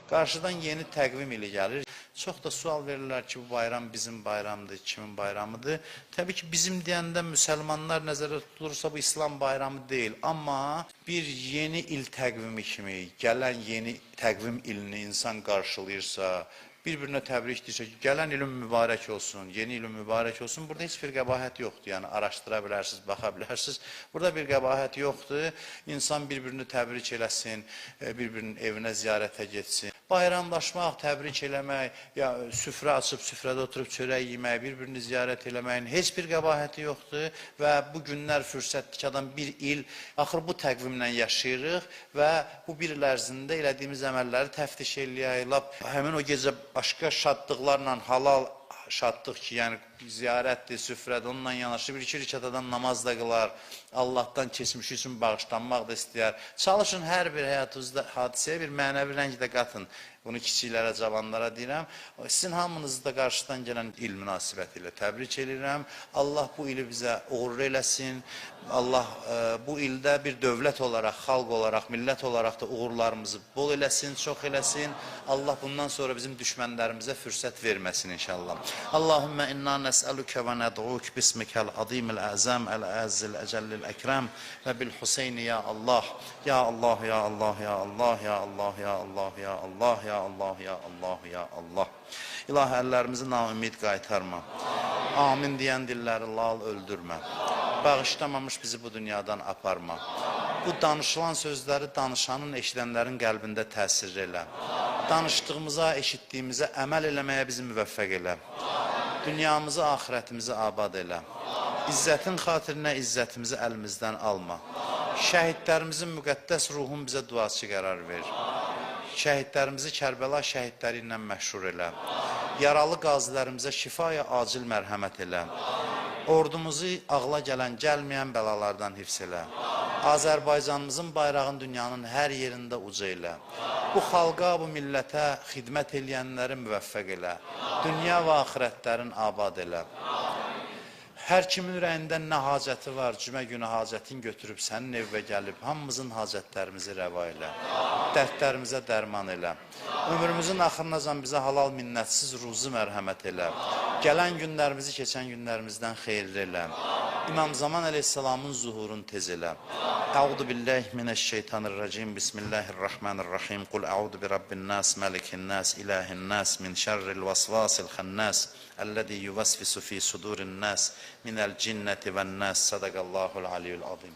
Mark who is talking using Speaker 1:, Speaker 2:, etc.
Speaker 1: Qarşıdan yeni təqvim ili gəlir. Çox da sual verirlər ki, bu bayram bizim bayramdır, kimin bayramıdır? Təbii ki, bizim deyəndə müsəlmanlar nəzərdə tutulursa bu İslam bayramı deyil. Amma bir yeni il təqvimi kimi gələn yeni təqvim ilini insan qarşılayırsa, bir-birinə təbrik deyirsə ki, gələn ilin mübarək olsun, yeni ilin mübarək olsun. Burada heç bir qəbahət yoxdur. Yəni araşdıra bilərsiniz, baxa bilərsiniz. Burada bir qəbahət yoxdur. İnsan bir-birini təbrik eləsin, bir-birinin evinə ziyarətə getsin. Bayramlaşmaq, təbrik eləmək, ya süfrə açıb süfrədə oturub çörək yemək, bir-birini ziyarət eləməyin heç bir qəbahəti yoxdur və bu günlər fürsətdir ki, adam bir il, axır bu təqvimlə yaşayırıq və bu bir il ərzində elədiyimiz əməlləri təftiş eləyək, lap həmin o gecə başqa şadlıqlarla halal şadlıq ki, yəni ziyarətdir, süfrədir, onunla yanaşı bir-iki rükət adam namaz da qılar, Allahdan keçmişi üçün bağışlanmaq da istəyər. Çalışın hər bir həyatınızda hadisəyə bir mənəvi rəng də qatın. Bunu kiçiklərə, cavanlara deyirəm. Sizin hamınızı da qarşıdan gələn il münasibəti ilə təbrik edirəm. Allah bu ili bizə uğurlu eləsin. Allah bu ildə bir dövlət olaraq, xalq olaraq, millət olaraq da uğurlarımızı bol eləsin, çox eləsin. Allah bundan sonra bizim düşmənlərimizə fürsət verməsin inşallah. Allahümme inna nəsəluke və nəd'uk bismikəl azimil əzəm, əl-əzzil əcəllil əkrəm və bil Hüseyni ya Allah, ya Allah, ya Allah, ya Allah, ya Allah, ya Allah, ya Allah, ya Allah, ya Allah, ya Allah. İlahi əllərimizi naümid qaytarma. Amin deyən dilləri lal öldürmə. Bağışlamamış bizi bu dünyadan aparma. Bu danışılan sözləri danışanın, eşidənlərin qəlbində təsir elə. Danışdığımıza, eşitdiyimizə əməl eləməyə bizi müvəffəq elə. Dünyamızı, axirətimizi abad elə. İzzətin xatirinə izzətimizi əlimizdən alma. Şəhidlərimizin müqəddəs ruhun bizə duaçı qərar ver. Şəhidlərimizi Kərbəla şəhidləri ilə məşhur elə. Yaralı qazilərimizə şifaya acil mərhəmət elə. Ordumuzu ağla gələn, gəlməyən bəlalardan hifz elə. Azərbaycanımızın bayrağını dünyanın hər yerində uca elə. Bu xalqa, bu millətə xidmət eləyənləri müvəffəq elə. Dünya və axirətlərin abad elə. Hər kimin ürəyində nə hacəti var, cümə günü hacətin götürüb sənin evə gəlib, hamımızın hacətlərimizi rəva elə. Dərdlərimizə dərman elə. Ömrümüzün axırınacan bizə halal minnətsiz ruzi mərhəmət elə. Gələn günlərimizi keçən günlərimizdən xeyirli elə. İmam Zaman əleyhissalamın zuhurunu tez elə. Əudu billahi mineşşeytanirracim. Bismillahirrahmanirrahim. Qul əudu bi rabbin nas, malikin nas, ilahin nas, min şerril vasvasil xannas, ellezî yuvasvisu fi sudurin nas, minel cinneti ven nas. Sadakallahul aliyyul azim.